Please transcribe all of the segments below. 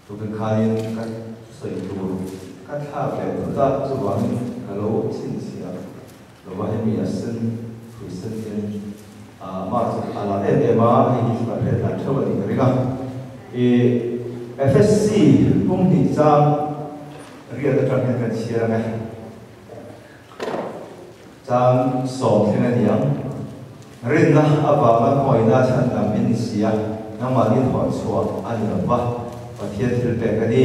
Tukin khanin ka sawi tur ka thlak leh thut a, chuvangin ka lo chhinchhiah lo va, hemi a sen hrui sen hian mark chu a la em em a, hei hi chu kan hriat dan theuh a nih ka ring a. I FSC pum hnih chang riat atang hian kan chhiar ang e. Chang sawm thleng a ni ang. Rinna avanga khawina chhandam in ni si a, nangmahni thawh chhuah a ni lo va, Pathian thil pek a ni.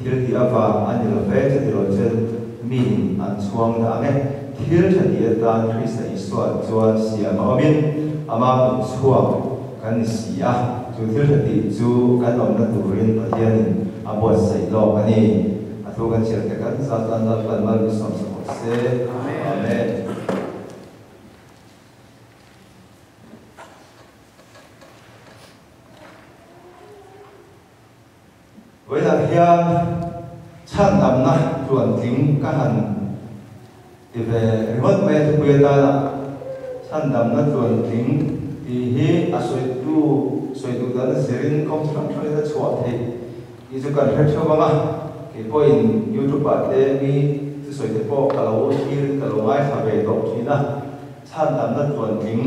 Thil tih avang a ni lo ve, chuti lo chuan miin an chhuang dah ang e. Thil tha tih atan Krista Isua chuan siam a awmin ama kut chhuak kan ni si a, chu thil tha tih chu kan awmna turin Pathianin a buatsaih lawk a ni. A thu kan chhiar te kan zat tan Lalpan mal min sawm sak rawh se. Amen. Vawiinah hian chhandamna tluantling ka han ti ve ringawt mai a thupui atana chhandamna tluantling tih hi a sawitu sawi duh dan a zirin kawng chi hrang hrangin a chhuah theih tih chu kan hre theuh ang a, kei pawhin YouTube ah te mi thusawi te pawh ka lo thlir ka lo ngaithla ve tawh thin a. Chhandamna tluantling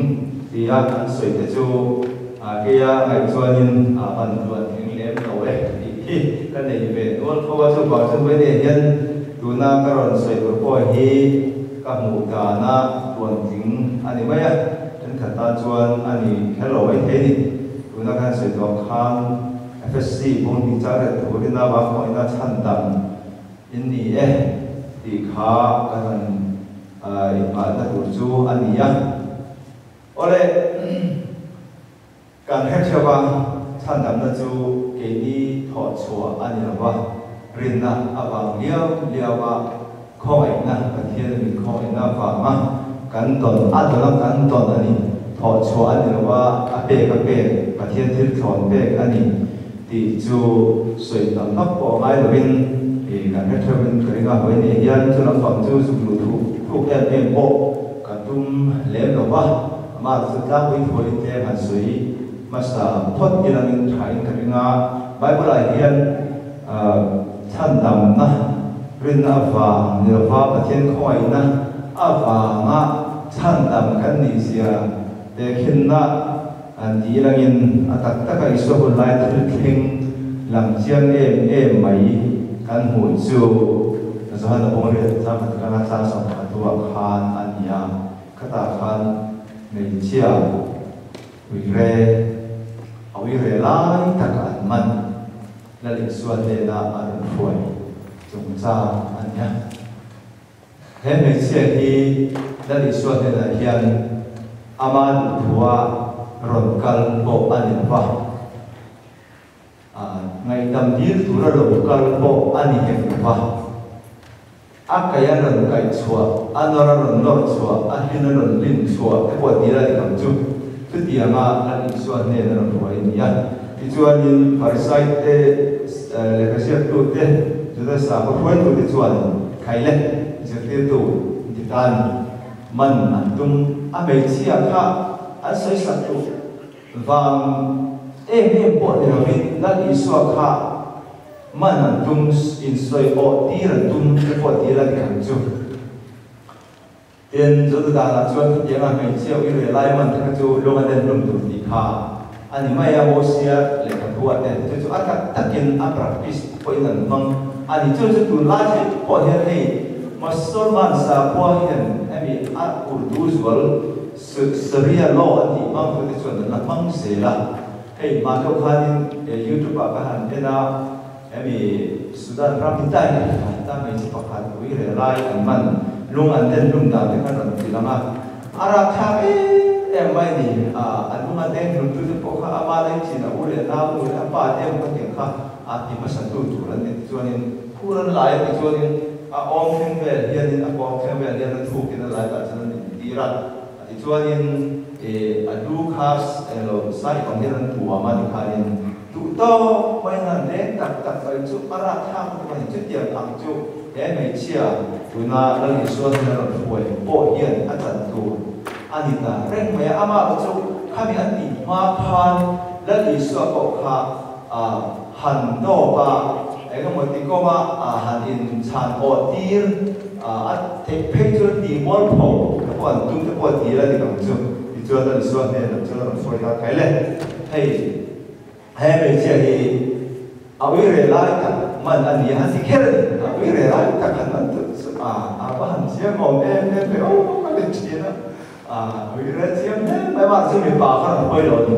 tia an sawi te chu keia ngaih chuanin a van tluantling lem lo e tih hi ka nei ve nual tho a, chuvang chuan vawiin hian tuna ka rawn sawi tur pawh hi ka hmuh dana tluantling a ni mai a, thenkhat tan chuan a ni kher lo mai thei a ni. Tuna ka han sawi tawh khan FSC Bawngni Changriat Turin a vang pawhin a chhandam in ni e tih kha ka han Inngahna tur chu a ni a. Awle, kan hre theuh a, chhandamna chu keini thawh chhuah a ni lo va, rinna avang liau liau a, khawngaihna, Pathian min khawngaihna avanga kan tawn a dawn a, kan tawn a ni. Thawh chhuah a ni lo va, a pek a pek, Pathian thil thlawn pek a ni tih chu sawi tam vak pawh ngai lovin kan hre theuhin ka ring a, hawi nei hian chu lampang chu zuk luh thuk thuk em em pawh kan tum lem lo va, amah chu tlangpui thuain tlem han sawi hmasa phawt ilangin thain ka ring a, Bible ah hian chhandamna rinna avang ni lova Pathian khawngaihna avanga chhandam kan nih zia tehkhinna An tih langin a tak taka Isua hun lai thil thleng lang chiang em em mai kan hmuh chu Johana Bawngriat changkhat atanga tlang 13 ah khan a ni a, khatah khan hmeichhia uire a uire lai taka an man Lal Isua hnena a rawn hruai chungchang a ni a. He hmeichhia hi Lal Isua hnenah hian ama duhthua rawn kal pawh a ni lo va, ngaihdam dil tura lo kal pawh a ni hek lo va, a kaih a rawn kaih chhuah, a nawr a rawn nawr chhuah, a hlin a rawn hlin chhuah te pawh dil a ni ang chu. Chutianga Lal Isua hnen a rawn hruai a ni a. Tichuanin Pharisaite lehkha ziaktute, Juda sakhaw hruaitute chuan Khaile zirtirtu inti tan man an tum a, hmeichhia kha an sawi sak duh vang em em pawh ni lovin Lal Isua kha man an tum, insawi awh tir an tum te pawh ti la ni ang chu. Tin, Juda danah chuan khatianga hmeichhia ui ve lai man te kha chu lung a den hlum tur tih kha a ni mai a, Mosia lehkhathu-ah te chu chu a tak takin a practice pawhin an hmang a ni. Chu chu tunlai thil pawh hian hei Mosolman sakhua hian hemi a Urdu zual Sharia law an tih hmang tu te chuan an la hmang zel a. Hei hma deuh khanin YouTube-ah ka han en a, Hemi Sudan ram hi tain a heta hmeichhe pakhat ui reh lai an man lung an den hlum dan te khan rawn ti lang a, a rapthlak em em mai a ni. A lung a deng hlum tu te pawh kha ama lei thin a u leh nau nu leh a pa te emaw khatiang kha a ti hmasa tu tur an ni. Tichuanin phur an lai a, tichuanin a awm thleng vel hianin a kawng thleng vel hian a thukin a lai tah chuan an intir a, tichuanin a lu kha englo sai ang hian an tuam a tikhanin Duh tawk mai nan leng tak tak mai chu a rahthlak lutuk a ni. Chutiang ang chu he hmeichhia tuna Lal Isua hnena rawn hruai pawh hian a chan tur a ni ta reng mai a. Amah chu khami an tih hma khan Lal Isua pawh kha han dawp a, engemaw ti kawnga han in chhan awh tir a theih phei chuan tih mualpho te pawh an tum te pawh a tir a ni ang chu. Tichuan Lal Isua hnenah chuan a rawn sawi ta kai le, hei he hmeichhia hi a ui reh lai tak man a ni a han ti kher a ni, a ui reh lai tak han man tut chu a a va han chiang awm em em ve aw ka ti thin a. A ui rel chiang hle mai a, chu mipa kha rawn hawi lo a ni.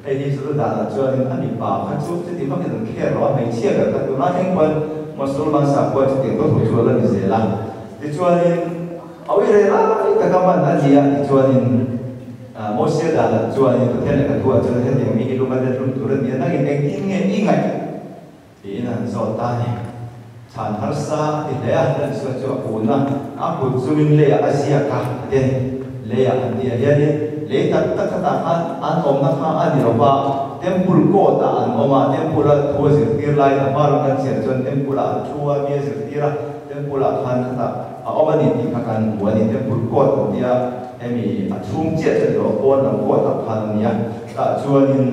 Hei hi chu danah chuanin a mipa kha chu chuti vakin an kher lo a, hmeichhia ber kha tunlai thleng pawn Mosolman sakhua chutiang dawt ho chu a la ni zel a. Tichuanin a ui rel lai taka man a ni a, tichuanin Mosia danah chuanin Pathian lehkha thuah chuan hetiang mi hi lung a den hlum tur a ni a, nangin engtin nge i ngaih? Tiin an zawt ta a ni. Chhan harsa a ti hle a, Lal Isua chu a kun a, a kut zumin leiah a ziak a, a ti a ni. Leiah an tih ah hianin lei tak tak khatah khan an awmna kha a ni lo va, Temple court ah an awm a, Temple a thu a zirtir laiin a hma lam kan chhiar chuan Temple ah an thu a, mi a zirtir a, Temple ah khan khatah a awm a ni tih kha kan hmu a ni. Temple court an tia hemi a chhung chiah chu a ni lo, a pawn lam court ah khan a ni a. Tah chuanin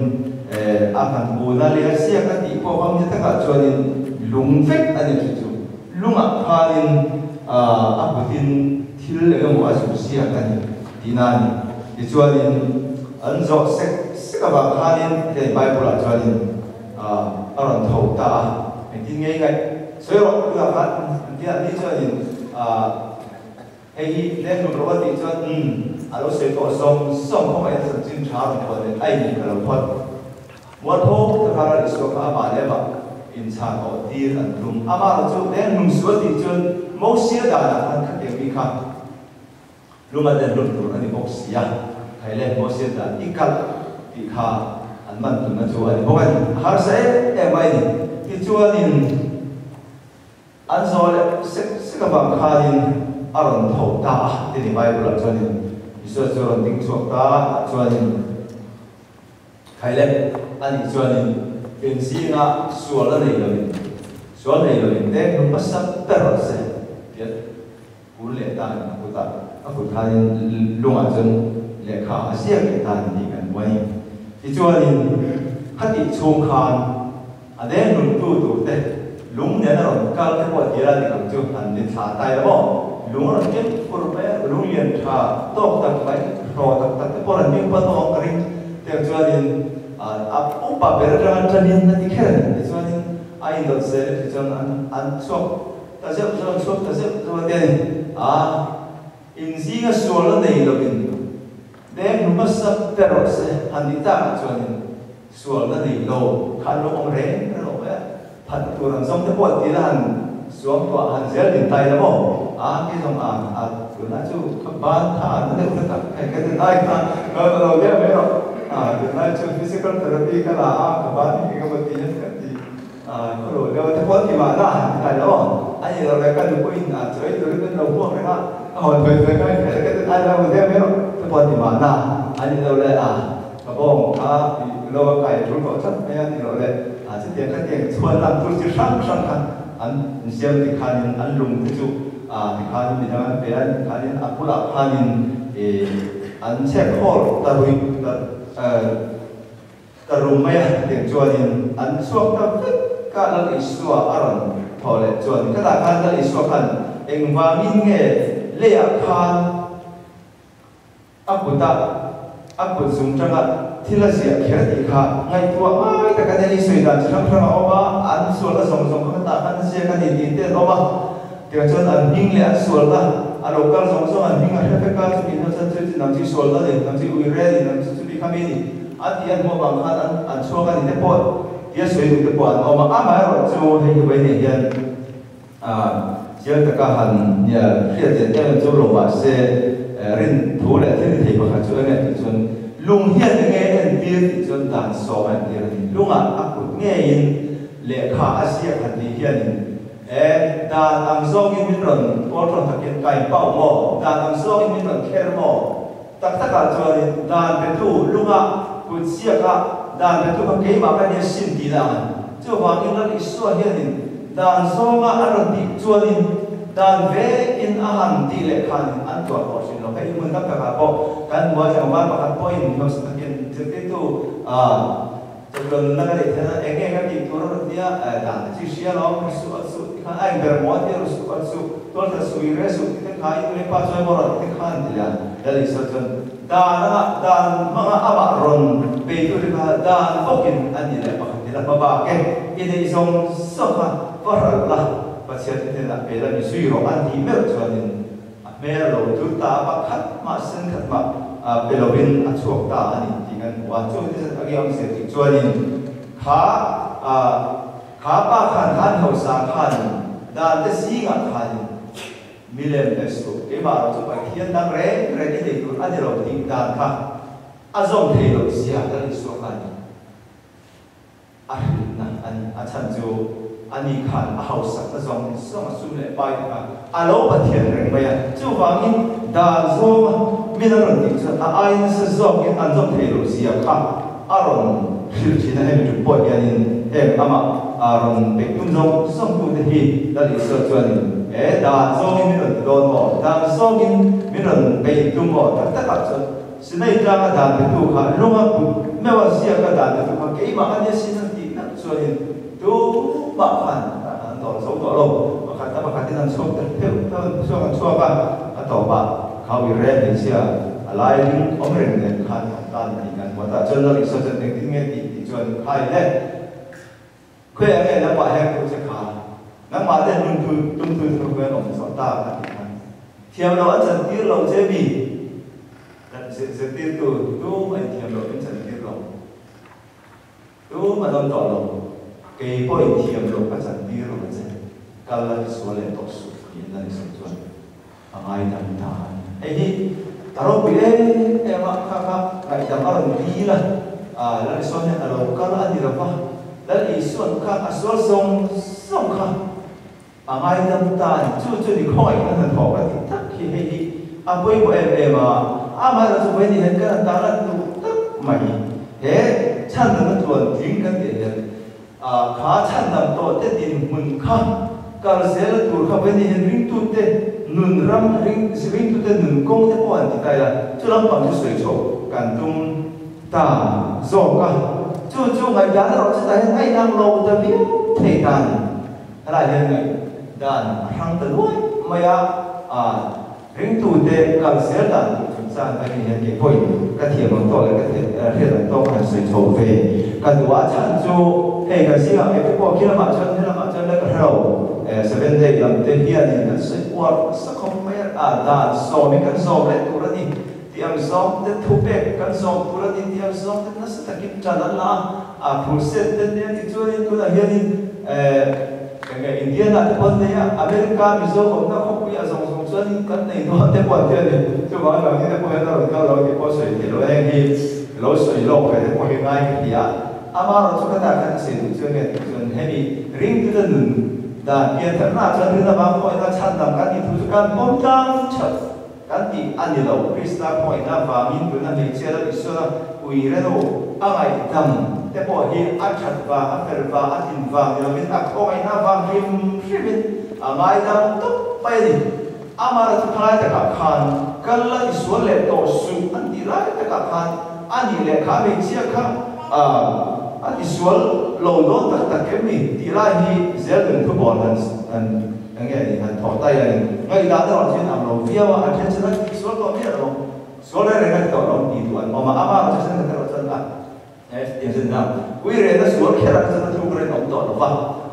a kan buna leh a ziak a tih pawh kha nia takah chuanin lung vek a ni chu chu lungah khanin a kutin thil eng emaw a zuk ziak a ni tihna a ni. Tichuanin an zawh sek sek avang khanin hei Bible ah chuanin a rawn tho ta a, engtin nge i ngaih sawi rawh tunah khan an tia ni chuanin Hei hi Leng Hlum rawh a tih chuan umm a lo sawi tawh zawng zawng kawng ah hian chanchin tha rawn phuah leh a in ka lo phawt. Mualpho taka ral Isua kha amah leh amah inchhan awh tir an tum. Amah erawh chu Leng Hlum sual tih chuan Mosia danah khan khatiang mi kha lung a den hlum tur a ni bawk si a, khai le Mosia dan i kalh tih kha an man tumna chu a ni bawk a ni. A harsa em em mai a ni. Tichuanin. An zawh leh sek sek avang khanin a rawn tho ta a ti ni Bible ah chuanin Isua chu a rawn ding chhuak ta a chuanin khai le a nih chuanin in zinga sual a nei loin sual nei loin deng hlum hmasa ber rawh se ti a kun leh ta in a kut ah a kut khanin lungah chuan lehkha a ziak leh ta ni tih kan hmu a ni. Tichuanin khatih chhung khan A deng hlumtu tur te lung nen a rawn kal te pawh tir a dik ang chu han ni thla tai lo maw? Lung a rawn ken fur mai a, lung lian tha tawk tak mai, hraw tak tak te pawh a rawn ding pawh tawk ang ka ring. Tiang chuanin a upa ber atanga tanin a ti kher a ni. Tichuanin a indawt zel in tichuan an an chhuak ta zeuh zeuh an chhuak ta zeuh zeuh a tia ni. A inzinga sualna nei lovin deng hnu hmasa ber rawh se han tih takah chuanin Sualna nei lo kha an lo awm reng reng lo mai a, phatna tur an zawng te pawh ti la han suam tuah han zel din tai la maw? A kei zawng a a tunlai chu ka ban kha a na deuh hlek a, hei ka tunlai kha ka lo deuh mai rawh, a tunlai chu physical therapy ka la a, ka ban hi engemaw ti hian ka ti a ka lo deuh a te pawh an ti mahna han ti tai la maw? A nih loh leh ka nupuiin a chaw ei turin min lo hmuak reng a, ka hawn thuai thuai ngai hmel ka tunlai lo deuh mai rawh te pawh an ti mahna, a nih loh leh a. Ka bawng kha i lo a kai tul tawh tlat mai a ni loh le, a chutiang khatiang chhuan lam tur chi hrang hrang kha an insiam tikhanin an lung te chu a tikhanin midang an pe a, tikhanin a bulah khanin i an chhek hawl ta ruih ta ta rum mai a, chutiang chuanin an chhuak ta vek a, Lal Isua a rawn thawh leh chuan khatah khan Lal Isua khan engvangin nge leiah khan A kuta a kut zung tanga thil a ziah kher tih kha ngaihtuah ngai taka nen i sawi dan chi hrang hrang a awm a, an sualna zawng zawng kha khatah khan ziak a ni tih te an awm a, tiang chuan an hming leh an sualna a lo kal zawng zawng an hming a hre vek a, chumi hnu chuan chu nang chu i sualna ni, nang chu i ui re a ni, nang chu chumi kha mi a ni a tih an hmuh avang khan an an chhuak a ni te pawh tia sawi duh te pawh an awm a, amaherawhchu hei hi vawiin hian Chiang taka han hriat chian em em chu lo mah se, rin thu leh thil ni thei pakhat chu enge tih chuan lung hian enge entir tih chuan dan sawm a entir a ni. Lungah a kut ngeiin lehkha a ziak han tih hianin e dan ang zawngin min rawn kawl rawn takin kai pau maw, dan ang zawngin min rawn kher maw? Tak takah chuanin dan petu lungah kut ziaka dan petu kha keimah ka nia sim tihna ang a ni. Chuvangin Lal Isua hianin dan zawnga an rawn tih chuanin dan vekin a han tih leh khanin an tuah tawh hrim lo. Hei hmun tam takah pawh kan hmu a, tlangval pakhat pawhin hausa takin zirtirtu a. Chatuan nunna ka neih theihna eng nge ka tih tur a rawn tia, dan te chu i hria lo, ri suh an suh ti khan a eng ber maw a tia ri suh an suh, tual that suh i re suh ti te kha i nu leh pa chuan maw rawn ti te khan an ti leh a. Lal Isua chuan dan anga dan hmanga amah rawn beitu te kha dan bawkin a ni leh pakhat ila hma bak e, i neih zawng zawng kha va hralh la, Pathian te hnenah pe la mi zui rawh an tih meuh chuanin A hmel lo tur ta a pakhat mah sen khat mah pe lovin a chhuak ta a ni tih kan hmu a. Chung te zat agi awmzia tih chuanin kha kha pa khan khan hausa khanin dan te zingah khanin milem be suh keimah ro chu Pathian dang reng reng i nei tur a ni lo tih dan kha a zawm thei loh zia kan insuak kha a ni. A hrilhna a ni. A chhan chu ani khan a hausakna zawng zawng a sum leh pai te kha a lo Pathian reng mai a. Chuvangin dan zawnga min a rawn tih chuan a ai nasa zawkin an zawm thei loh zia kha a rawn hrilh thin a. Hemi tum pawh hianin heng amah a rawn pek tum zawng zawngtute hi Lal Isua chuanin he dan zawngin min rawn ti dawn maw? Dan zawngin min rawn peih tum maw? Tak takah chuan Sinai tlanga dan petu kha lunga kut meuh a ziak a dan petu kha keimah a nia sin an tih meuh chuanin tumah khan an dawn zo tawh lo. Pakhat a pakhatin an chhuak ta pheuh pheuh an chhuak an chhuak a, a tawpah kha ui rel hmeichhia a lai ring awm reng nen khan an tan tih kan hmu a. Tah chuan Lal Isua chuan engtin nge tih tih chuan khai le. Khawiah nge nangmah heng tu che kha nangmah te hnun tu tum tu chu khawian awm zawh ta ka ti khan thiam lo a chan tir lo che mi kan zirtir tu tum a inthiam lo min chan tir lo tum an awm tawh lo kei pawh inthiam lo ka chan tir lo a che kal a ti sual leh tawh suh tiin a ni sawi chuan a ngaidam ta a ni. Hei hi a ropui em em a, kha kha ngaihdam a rawn dil a, Lal Isuan hian a lo kal a ni lo va, Lal Isuan kha a sual zawng zawng kha a ngaidam ta a ni. Chu chu ni khawngaih kan hnathawh ka tih tak hi hei hi a pawimawh em em a, amaherawhchu chu vawiin hian kan han tarlan duh tak mai he chhandamna tluan tling kan tih hian Kha chhandam tawh te dinhmun kha kal zel a tur kha vawiin hian ringtute nun ram ringtute nun kawng te pawh an ti ta ila chu lampang chu sawi chhoh kan tum ta zawk a. Chu chu ngaihdan erawh chutah hian ngaihdang lo ta viau thei ta a ni. Helaiah hian ngaihdan a hrang ta nuai mai a. Ringtute kal zel dan tur chungchang ka ni hian kei pawhin ka thiam ang tawk leh ka hriat ang tawk ka han sawi chho ve. Ka duh a chhan chu hei kan zingah ngei te pawh khi lamah chuan he lamah chuan la ka hre lo. Seven day lam te hianin kan sawi uar nasa khawp mai a, dan sawmin kan zawm leh tur a ni tih ang zawng te, thupek kan zawm tur a ni tih ang zawng te nasa takin ṭan an la a, crusade te nia tichuanin tunah hianin Eng nge Indiana te pawh an nei a, America Mizo awmna khawpui a zawng zawng chuan in kan nei dawn te pawh an ti a ni. Chuvang a nangni te pawh hian a rawn kal lo tih pawh sawi theih loh a, heng hi lo sawi lawk ve te pawh hi ngai ka ti a. Amaherawhchu ka tah khan ka sawi duh chuan nge tih chuan hemi ringtute nun dan piantharna ah chuan rin avang pawhin a chhandam kan tih thu chu kan pawm tlang theuh kan tih a ni lo. Krista khawngaihna vangin tuna hmeichhia lo Isuana ui renu a ngaihdam te pawh hi a that vang, a fel vang, a tlin vang ni lovin a khawngaihna vang hrim hrimin a ngaidam tawp mai a ni. Amah chu khalai takah khan kal la i sual leh tawh suh an tih lai takah khan a nih leh kha hmeichhia kha a ti sual lo dawn tak tak em ni tih lai hi zel thubâwl han Eng nge ni han thawh ta hianin ngaihdan erawh chu in ang lo viau a, a then chu an tih sual tawh miah lo, sual reng reng a ti tawh lo tih duh an awm a, amah erawh chu thenkhat erawh chuan a tiang chu ni a, ui rehna sual kherah kha chuan a thuk reng awm tawh lo va,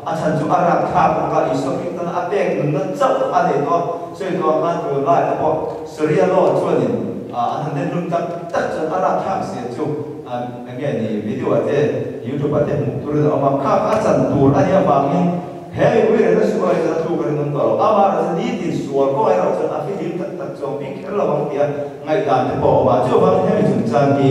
a chhan chu a rak thlak bawk a, Isua Kristana a pek nunna chauh a nei tawh a, sawi tawh ang khan tunlai te pawh Sharia law chuanin an han den hlum tak tak chuan a rak thlak zia chu eng nge ni video ah te youtube ah te hmuh turin a awm a, kha kha a chan tur a nih avangin He mipui rehna sual hi chuan a thu ka rinawm tawh lo. Amah erawh chuan nitin sual kawng erawh chuan a fihlim tak tak chuang bik kher lo ang tia ngaihdan te pawh a awm a. Chuvangin hemi chungchang hi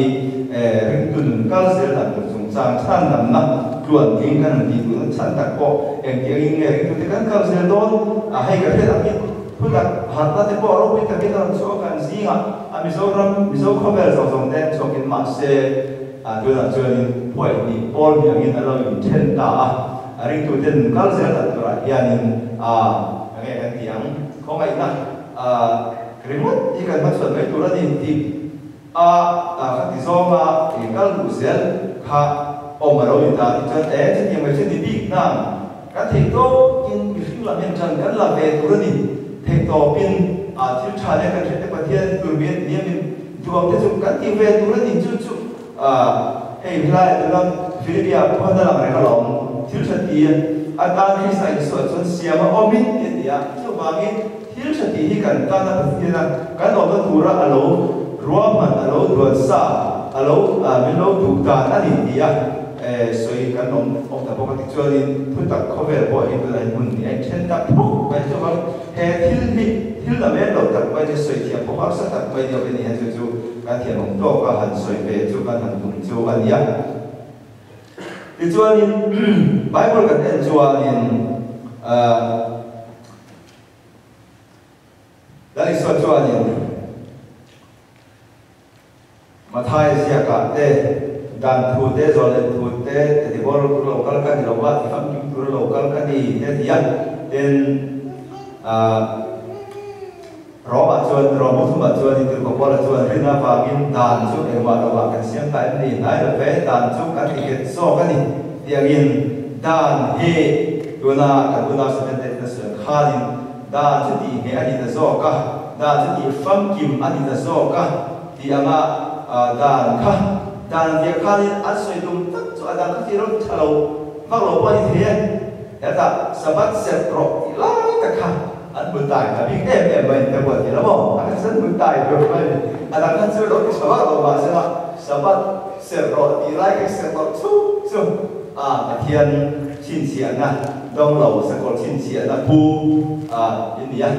ringtu nun kal zel dan tur chungchang chhandamna tluan tling kan han tih duhna chhan tak pawh engtiangin nge ringtute kan kal zel dawn a hei ka hriat ang hi thutak harhna te pawh ropui takin a rawn chhuak a kan zingah a Mizoram Mizo khawvel zawng zawng te chhuakin mahse tunah chuanin phuaihnih pawl hnih angin a lo inthen ta a. A ringtute nun kal zel dan turah hianin a enge kan tih ang? Khawngaihna a ringawt hi kan hmachhuan mai tur a ni tih a kha ti zawnga i kal duh zel kha Awm a lo ni ta tichuan e chutiang mai chu ni bik nang kan theih tawkin mihring lam hian ṭan kan la ve tur a ni. Theih tawpin a thil ṭha leh kan hriat te Pathian tur mi nia min duh ang te chu kan ti ve tur a ni. Chu chu hei helaiah tuna Philipia pawh a lang reng alawm. Thil ṭha ti atan Krista Isua chuan siam a awmin ti a ni a. Chuvangin thil ṭha tih hi kan tana Pathiana kan awmna tura a lo ruahman, a lo duan sa, a lo min lo duh dan a ni ti a sawi kan awm awm ta bawk a. Tichuanin thutak khawvel pawh hi tunah hian hmun hnih a inthen tak phawk mai. Chuvang he thil hi thil la men lo tak mai chu sawi thiam pawh harsa tak mai ni awm a ni a, chu chu kan thiam awm tawk a han sawi ve chu kan han tum chu a ni a. Tichuanin Bible kan en chuanin Lal Isua chuanin Mathai ziakah te, dan thu te, zawh leh thu te, te ti bawr tur lo kal ka ni lo va, ti famkim tur lo kal ka ni te ti a. Tin, Rome-ah chuan, Rome hmuthumah chuan Tirhkoh Paula chuan rin avangin dan chu engmah lovah kan siam ta em ni? Hnai lo ve, dan chu kan ti nghet zawk a ni. Tiangin dan hi tuna kan unau Seventh Day Adventist sawi khanin dan chu tih ngheh a ni ta zawk a, dan chu tih famkim a ni ta zawk a tih anga dan kha dan tiang khanin an sawi tum tak chu a dang kha ti rawng tha lo vak lo pawh a ni thei e. Hetah Sabbath serh rawh tih lai tak kha An hmu tai ta bik em em mai te pawh a ti lo maw? A kha chuan hmu tai tur mai a ni. A dang kha chu lo ti tha vak lo mahsela Sabbath serh rawh tih lai kha serh loh chhung chu a Pathian chhinchhiahna dawng lo sakawr chhinchhiahna pu a i ni a.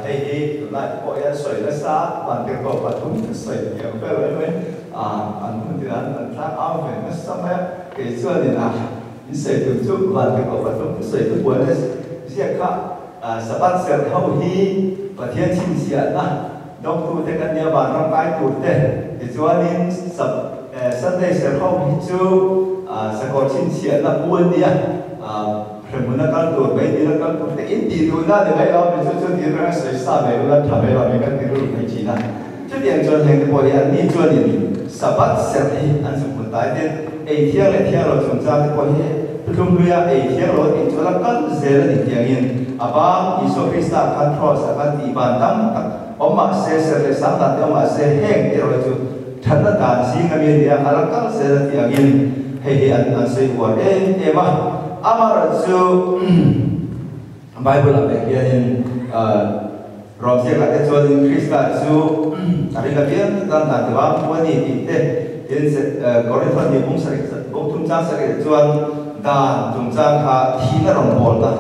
Hei hi tunlai te pawh hian sawi nasa vantirhkoh pathum te sawi thiam vel mai mai a an hun tin an an tlang au ve nasa mai a. Kei chuanin a in sawi tum chu vantirhkoh pathum te sawi chu buaina ziak kha Sabbath serh ho hi Pathian chhinchhiahna dawngtute kan nia vanram kai turte tichuanin Sunday serh ho hi chu sakawr chhinchhiahna pu an nia hremhmuna kal tur meidila kal tur te in tih duhna ni mai lo mi chu chu tir reng a sawi sa ve ula tha ve lo mi kan ti ru mai thin a. Chutiang chuan heng te pawh hi an ni chuanin Sabbath serh hi an zuk hmun tai ten ei thiang leh thiang lo chungchang te pawh hi thuthlum hluia ei thiang lo a tih chu a la kal zel a ni tiangin a bang Isua Krista khan Cross ah khan tih ban tam tak awm mah se serh leh sang dan te awm mah se heng te erawh hi chu thatna dan zing ami a ni a a la kal zel a tih angin hei hi an an sawi uar em em a amaherawhchu Bible ah pek hianin Rom ziakah te chuanin Krista chu a ring apiang te tan dan tiva hmu a ni tih te, tin Korintho hnih bung sarih bung thum chang sarih chuan dan chungchang kha thihna rawngbawlna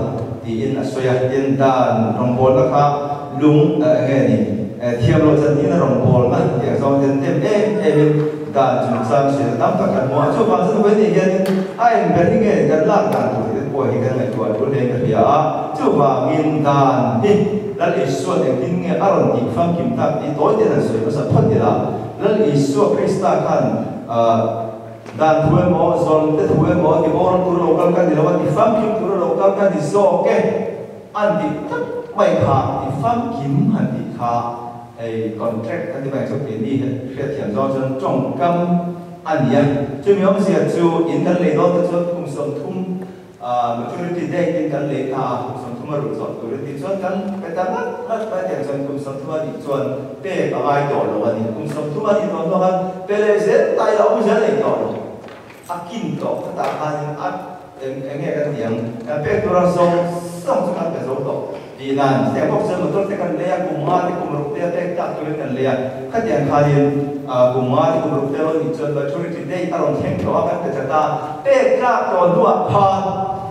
tiin a sawi a, tin dan rawngbawlna kha lung enge ni thiam loh chantina rawngbawlna tih ang zawng ten dem em emin dan chungchang hriatna tam tak kan hmu a, chuvang chuan vawiin hianin a eng ber hi nge kan lak dan tur tih te pawh hi kan ngaihtuah tul hlein ka hria a, chuvangin dan hi Lal Isua'n engtin nge a rawn tih famkim tak tih tawi ten an sawi hmasa phawt ila, Lal Isua Krista khan dan thu emaw, zawn te thu emaw ti boral tur a lo kal ka ni lo a, ti famkim tur a lo kal ka ni zawk e an tih tak mai kha, ti famkim han tih kha hei contract kan ti mai ang chu keini hriatthiam zawng chuan tawngkam a ni a, chumi awmzia chu in kan lei dawn te chuan kum 30 Maturity date in kan lei ta a, kum 30 a rulh zawh tur i tih chuan kan pe ta ngat ngat mai tiang chuan kum 30 a nih chuan pek a ngai tawh lo a ni. Kum 30 a nih tawh hnuah khan pe leh zel ta ila awm zel nei tawh lo. A kin tawh khatah khanin a eng eng nge kan tih ang, kan pek tura zawng zawng chu kan pe zo tawh tih nan chutiang bawk chuan motor te kan lei a, kum nga te kum ruk te a pek tak turin kan lei a, khatiang khanin kum nga te kum ruk te a rawn nih chuan maturity date a rawn thleng tawh a kan pe chat a, pek tlak tawh hnuah khan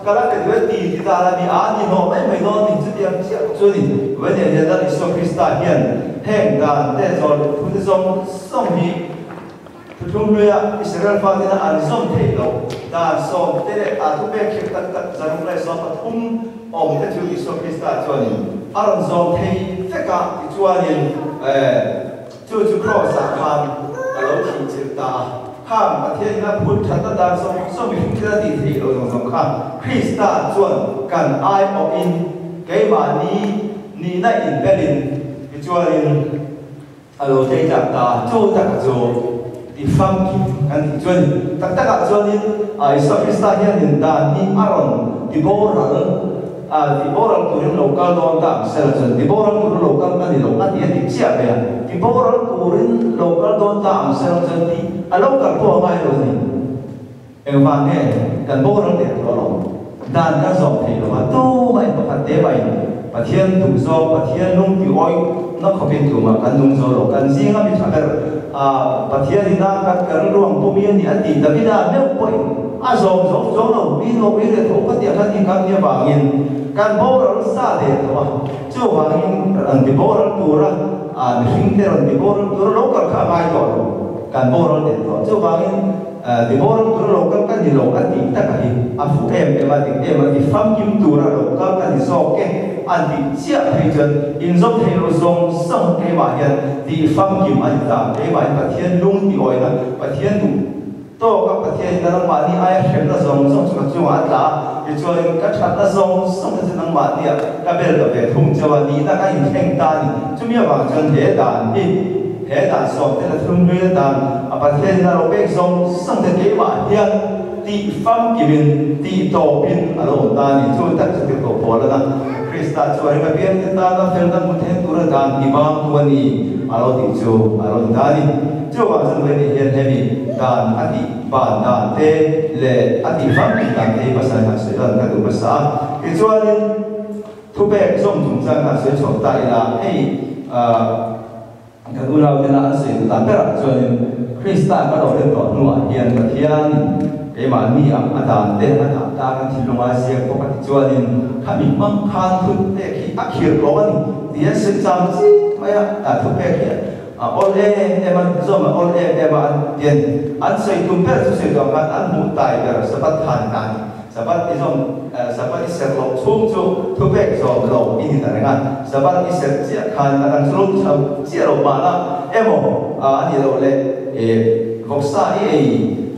ka la pe duh e ti ti ta la ni a, ni hlawh mai mai dawn ni chutiang chiah chu ni. Vawiin hian Lal Isua Krista hian heng dan te zawh leh thu te zawng zawng hi Thuthlung hluia Israel fatena an zawm theih loh dan sawmte leh a thupek khirh tak tak 113 awmte chu Isua Krista chuanin a rawn zawm thei vek a, tichuanin chu chu Kraws-ah khan a lo thih chilh ta a. Khang Pathianin a phut thatna dan zawng zawng mihring thil a tih theih loh zawng zawng kha Krista chuan kan aiawhin keimahni nihna inbelin tichuanin, A lo tlei tak ta, chu tak chu Ti famkim kan tih chu a ni. Tak takah chuanin Isua Krista hianin dan hi a rawn ti boral a, ti boral turin lo kal dawn ta ang sela chuan ti boral turin lo kal ka ni lo a ti a ti chiah mai a, ti boral turin lo kal dawn ta ang sela chuan tih a lo kal pawh a ngai lo a ni. Engvang nge kan boral teh tawh lo? Dan kan zawm thei lo a, tumah in pakhat te mah in Pathian duh zawng, Pathian lung ti awih na khawpin tumah kan nung zo lo. Kan zinga mi tha ber a Pathian ina kan ka rilruang pawh mi a ni a ti Davida meuh pawhin a zawm zo chuang lo, mi nuam ui leh tho ka tih khan inkam nia vangin kan boral sa leh tawh a, chuvangin rawn ti boral tura mihring te rawn ti boral tura lo kal kha a ngai tawh lo, kan boral leh tawh chuvangin Divorce tura lo kal ka ni lo a tih taka hi a fuh em em a, dik em a ti famkim tura lo kal ka ni zawk e a tih chiah phei chuan inzawm thei lo zawng zawng keimah hian tih famkim a ni ta, keimah hi Pathian lung tih awina, Pathian duh tawk a, Pathian in a nangmahni aia hremna zawng zawng chu ka chungah a tla a, tichuanin ka thatna zawng zawng te chu nangmahniah ka bel ta ve thung chauh a, nihna ka inthleng ta a ni, chumi avang chuan he dan hi. He dan sawm te la thlum hlui a dan a Pathian in a lo pek zawng zawng te keimah hian tih famkim in tih tawp in a lo awm ta a ni. Chu tak chu tirhkoh pawl a na. Krista chu a ring apiang te tana felna hmu then tura dan ti bang tu a ni a lo tih chu a lo ni ta a ni. Chuvang chuan Veni hian hemi dan a tih ban dan te leh a tih famkim dan te hi pasal han sawi lan ka duh hmasa a. Tichuanin thupek zawm chungchang khan sawi chhuak ta ila hei ah. Kan unaute la an sawi duh dan berah chuanin Krista ka lo rin tawh hnuah hian Pathianin keimahni ang a dan te a dah ta kan thinlunga ziak bawk a ti chuanin khami hmang khan thupek hi a khirh lo a ni tih an sawi chang chiah mai a, thupek hi a awl em em a, zawm a awl em em a an ti a ni. An sawi tum ber chu sawi tuah khan an hmuh tai ber Sabbath khan ta a ni. Sabbath i zawm, Sabbath i serh loh chhung chu thupek zawm lo i ni ta reng a. Sabbath i serh chiah khan a dang chu lo chho chiah lo mahna emaw a nih loh leh vawksa i ei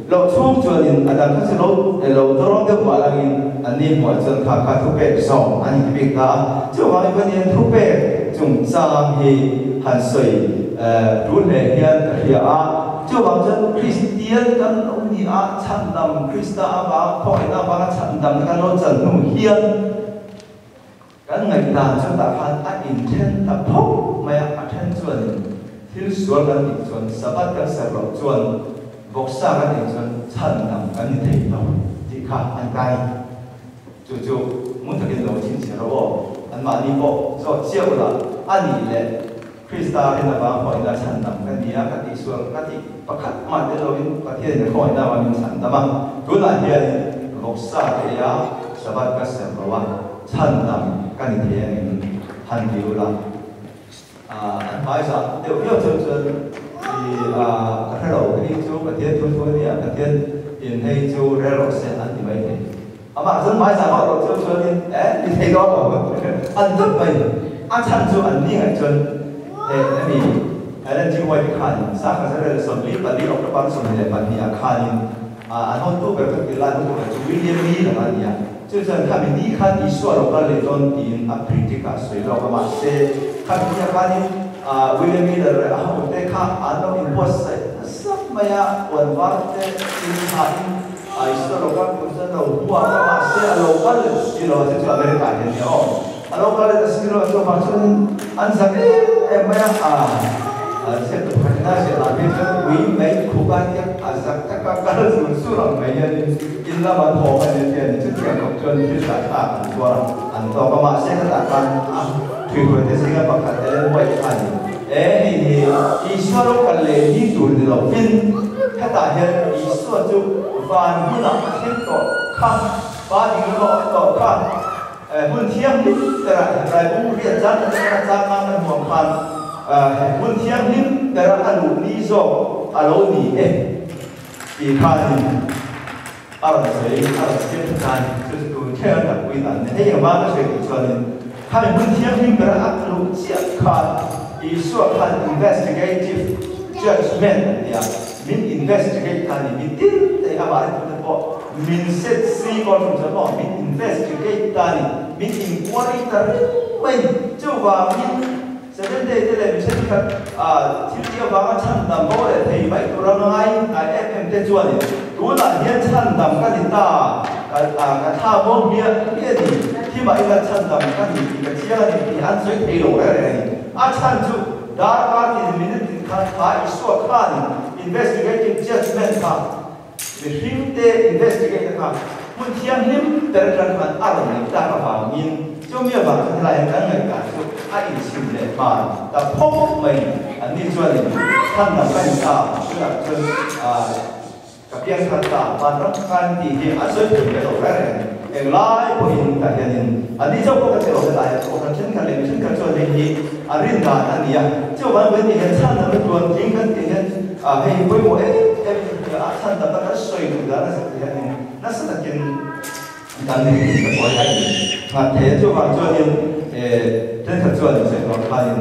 loh chhung chuanin a dang kha chu lo lo dawrawm deuh mah langin an ni hmuah chuan kha kha thupek zawm a ni ti bik ta a. Chuvangin Pathian thupek chungchang hi han sawi tul hle hian ka hria a. Chuvang chuan Kristian kan lo ni a, chhandam Krista avang, khawngaihna avanga chhandamna kan lo chan hnu hian kan ngaihdan chu tah khan a inthen ta phawk mai a, a then chuanin thil sual kan tih chuan Sabbath kan serh loh chuan vawksa kan ei chuan chhandam kan ni thei lo tih kha an kai. Chu chu ngun takin lo chhinchhiah rawh aw, anmahni pawh zawt chiah ula a nih leh Krista rin avang khawngaihna chhandam ka ni a, ka tihsual ka tih pakhat mah tel loin Pathianin a khawngaihna avang min chhandam a, tunah hianin vawksa te eia Sabbath ka serh lo a, chhandam ka ni thei angin han ti ula. An hmaizah deuh viau cheu chuan i ka hre lo, hei chu Pathian thu thu a nia, Pathian in hei chu rel rawh se an ti mai thei. Amah chuan hmaizah vak loh cheu chuanin e ti thei dawn lo an tawp mai. A chhan chu an ni ngaih chuan e hemi Ellen G. White khanin Sakha Zerel 44 October 22 ah khanin an hotu ber kha tih lai hotu ber chu William Lee lama a ni a. Chu chuan khami ni khan Isua lo kal leh dawn tiin a critic a sawi lawk a, mahse khami ni ah khanin William Miller leh a hote kha an lo inbuatsaih nasa mai a, puan var te in thain Isua lo kal tur chuan lo hmuak a, mahse a lo kal leh si lo a, chu chu America ah hian nia aw, a lo kal leh ta si lo a, chuvang chuanin an zak em em mai a, ziak tu pakhat in a ziah dan phei chuan ui mai khuk a tia a zak taka kal zur zur ang mai hianin In lama thawk a ni a ni. Chutiang khawp chuan thil dah thlak an tuar a, an tawk a. Mahse khatah khan a thuihhruaite zinga pakhat Ellen White kha a ni. E, hei hi Isua lo kal leh ni tur ni lovin hetah hian Isua chu van hunah a thleng tawh kha, Pa ding lamah a awm tawh kha. Hmun thianghlim berah Hebrai bu riat zan atanga changkang kan hmuh ang khan hmun thianghlim berah a luh ni zawk a lo ni e. Tih khanin a rawn sawi, a rawn siam tha ta a ni. Chu chu tun thleng a takpui dan a ni. Hei engvang ka sawi tih chuanin khami hmun thianghlim bera a luh chiah khan Isua khan investigative judgement an ti a, min investigate kha a ni. Mi tin te hi amah ringtute pawh min set si kawl hrim chuan maw min investigate ta a ni, min inquiry ta reng mai a ni. Chuvangin. Seven day te leh mi thenkhat thil tih avanga chhandam bo leh thei mai tura ngai hnai em em te chuanin tunah hian chhandam ka ni ta, ka thla maw hmiah hmiah ni, thi mah ila chhandam ka ni tih ka chiang a ni tih an sawi thei lo reng reng a ni. A chhan chu darkar tin minute tin khan kha Isua khanin investigative judgement kha Mihring te investigate kha hmun thianghlim ber atang khan a rawn neih tak avangin chumi avang chuan helai hian kan ngaihdan chu a inchhim leh hman ta phawk mai. Anni chuanin chhandam ka ni ta, tunah chuan ka piang thar ta, vanram khan tih hi an sawi thei ve lo reng reng. Englai pawhin tah hianin anni chauh pawh ka ti lo, helai hian kohhran thenkhat leh mi thenkhat chuan hei hi a rin dan a ni a. Chuvang kan tih hian chhandam na tuan tling kan tih hian hei hi pawimawh em em in hria a, chhandam na kan sawi duh dan a zir tih hianin nasa takin kan ka buai a in nghat thei a. Chuvang chuanin thenkhat chuan sawi tur khanin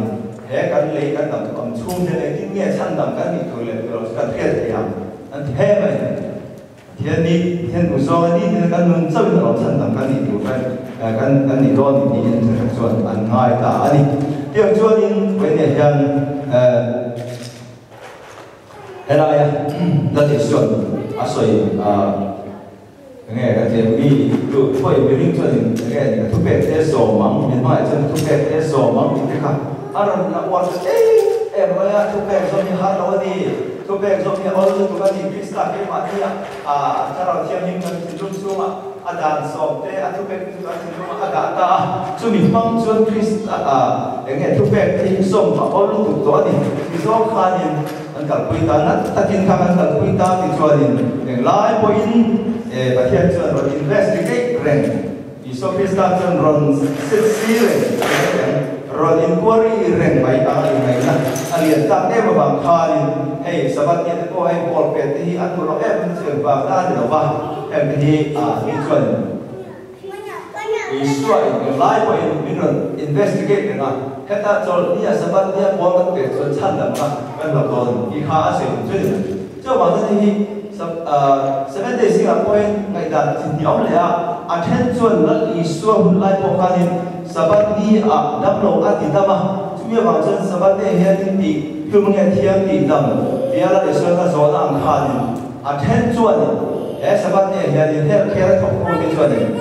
he kan lei kan dam awm chhung hian engtin nge chhandam kan nih tur leh tur lo chu kan hriat thei ang an ti hle mai. Pathian nih Pathian duh zawng a ni tiin kan nun chauhin a lo chhandam kan nih tur khan kan kan nih dawn ni tiin thenkhat chuan an ngai ta a ni. Tiang chuanin Vawinia hian helaia Lal Isua'n a sawi enge kan tih mi duh pawhin mihring chuanin enge ka thupek te zawm ang min hmangaih chuan ka thupek te zawm ang tih te kha a rawn la uar ta em em mai a, thupek zawm hi har lo a ni. Thupek zawk hi a awl lutuk a ni. Krista keimahni a Thlarau Thianghlim kan thinlung chhungah a dan sawm te, a thupek te chu kan thinlungah a dah ta a. Chumi hmang chuan Krista eng nge thupek te hi sawm a awl lutuk tawh a ni. Ti zawng khanin an kalpui ta, nat takin kha kan kalpui ta ti chuanin englai pawhin Pathian chuan rawn investigate reng. Isua Krista chuan rawn sit si reng reng, rawn inquiry reng mai ang a ingaihna a lian tak em avang khanin hei Sabbath ni te pawh hei ball pet te hi a duh loh em chu engvang na a ni lo va, heng te hi mi chuan Isua in englai pawhin min rawn investigate reng a, heta chawlh ni a Sabbath ni a ball kan pek chuan chhandamna kan lo dawn tih kha a sawi duh chu a ni mai. Chuvang chuan hei hi Seventh Day zingah pawhin ngaihdan chi hnih a awm leh a, a then chuan Lal Isua hun lai pawh khanin Sabbath ni ah damlo a ti dam a, chumi avang chuan Sabbath day hian in tih hlum nge thiang tih dam tia Lal Isua'n a zawhna ang khanin a then chuanin he Sabbath day hianin hel kher a thawk ho te chuanin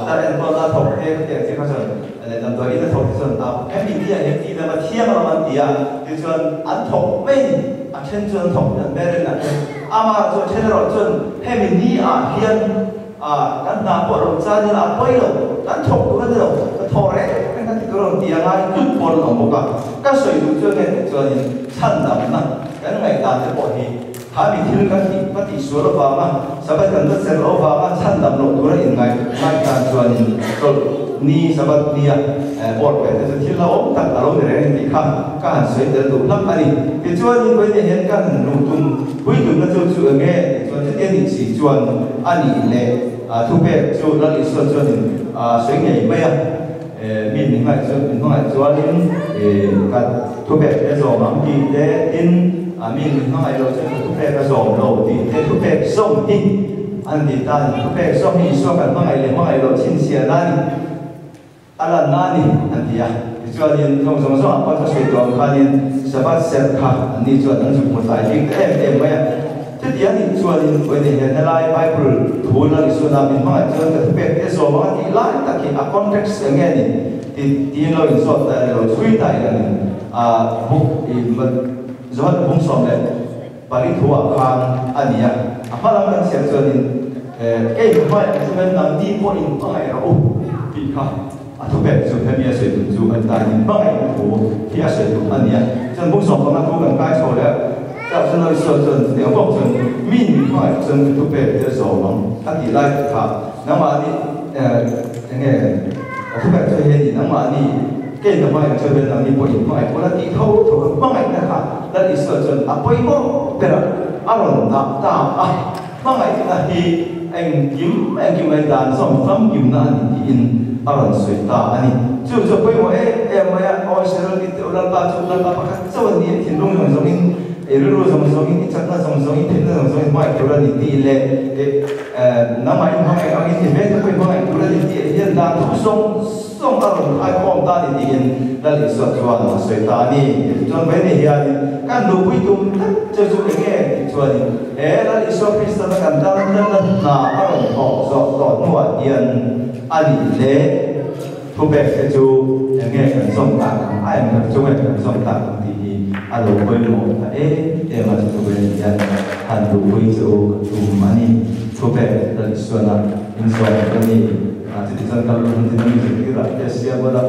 tar enkawlna a thawk te khatiang chi kha chuan leh damdawi in a thawk te chuan hemi ni ah hian tih dam a thiang lam an ti a, tichuan an thawk mai ni. A then chuan thawk dan ber in a then. Amah chu a then erawh chuan hemi ni ah hian kan hna pawh lo chan ila a pawi lo, kan thawk tur a ni lo, ka thaw reng reng a ti tur a rawn ti a ngai tut pawn an awm bawk a. Ka sawi duh chuan nge tih chuanin chhandamna kan ngaihdan te pawh hi kha mi thil kan tih ka tih sual avanga Sabbath kan la ser loh avanga chhandam loh tura inngai ngaihdan chuanin chawlh Ni Sabbath nia board ve te chu thil la awm tak a lo ni reng tih kha ka han sawi tel duh hlak a ni. Tichuanin Vawinia hian ka han luh tum pui tumna chu chu eng nge tih chuan chutia nih si chuan a nih leh thupek chu Lal Isua chuanin a sawi ngei mai a, mi min ngaih chu min hmangaih chuanin ka thupek te zawm ang tih te tin mi min hmangaih loh chuan ka thupek a zawm lo tih te thupek zawm hi An ti ta a ni. Thupek zawk hi Isua kan hmangaih leh hmangaih loh chhinchhiah na a ni, a lanna a ni, an ti a. Tichuanin, thawng zawng zawngah pawh ka sawi tawh ang khanin Sabbath serh kha anni chuan an zuk hmu tlai bik ta em em mai a. Chuti a nih chuanin, Vawiin hian helai Bible thu Lal Isuana min hmangaih chuan ka thupek te zawm ang a tih lai tak hi a context eng nge ni ti tiin lo inzawt ta ila, lo chhui ta ila ni. A book i Johan bung 14 ah khan a ni a, a hma lam kan chhiar chuanin kei ka hmaiah chuan nangni pawh in hmangaih rawh u tih kha a thupek chu hemi a sawi tum chu a ni ta, in hmangaihna thu hi a sawi tum a ni a. Chuan bung 15 thu kan kai chho leh a, chau chuan Lal Isua chuan chutiang bawk chuan mi in min hmangaih chuan ka thupek te zawm ang a tih lai te kha nangmahni eng nge ka thupek chu hei a ni, nangmahni Kei ka hmangaih chu vel nangni pawh in hmangaih pawl a tih tho tho a, hmangaihna kha Lal Isua chuan a pawimawh ber a, a rawn dah ta a, hmangaihna hi engkim engkim mai dan zawm famkimna a ni tiin a rawn sawi ta a ni. Chu chu a pawimawh em em mai a, Aw Israel mite u Lalpa chu Lalpa pakhat chauh a ni a, thinlung zawng zawngin, i rilru zawng zawngin, i chakna zawng zawngin, theihna zawng zawngin hmangaih tur a ni tih leh nangmah in hmangaih angin i hmel te pawh i hmangaih tur a ni tih hian dan thu zawng. zawng a rawn khai khawm ta ni tiin Lal Isua chuan a sawi ta a ni. Tichuan Vene hianin kan duhpui tum tlat che chu eng nge tih chuanin he Lal Isua Kristana kan tan tlatna hna a rawn thawk zawh tawh hnuah hian a nih leh thupek te chu eng nge kan zawm tak ang a eng ber chu nge kan zawm tak ang tih hi a lo pawimawh ta em em a chu chu Vene hian han duhpui che u ka tum a ni. Thupek Lal Isuana inzawm ka ni. Chutichuan kal hun tin a mi zirtir ah te sia bula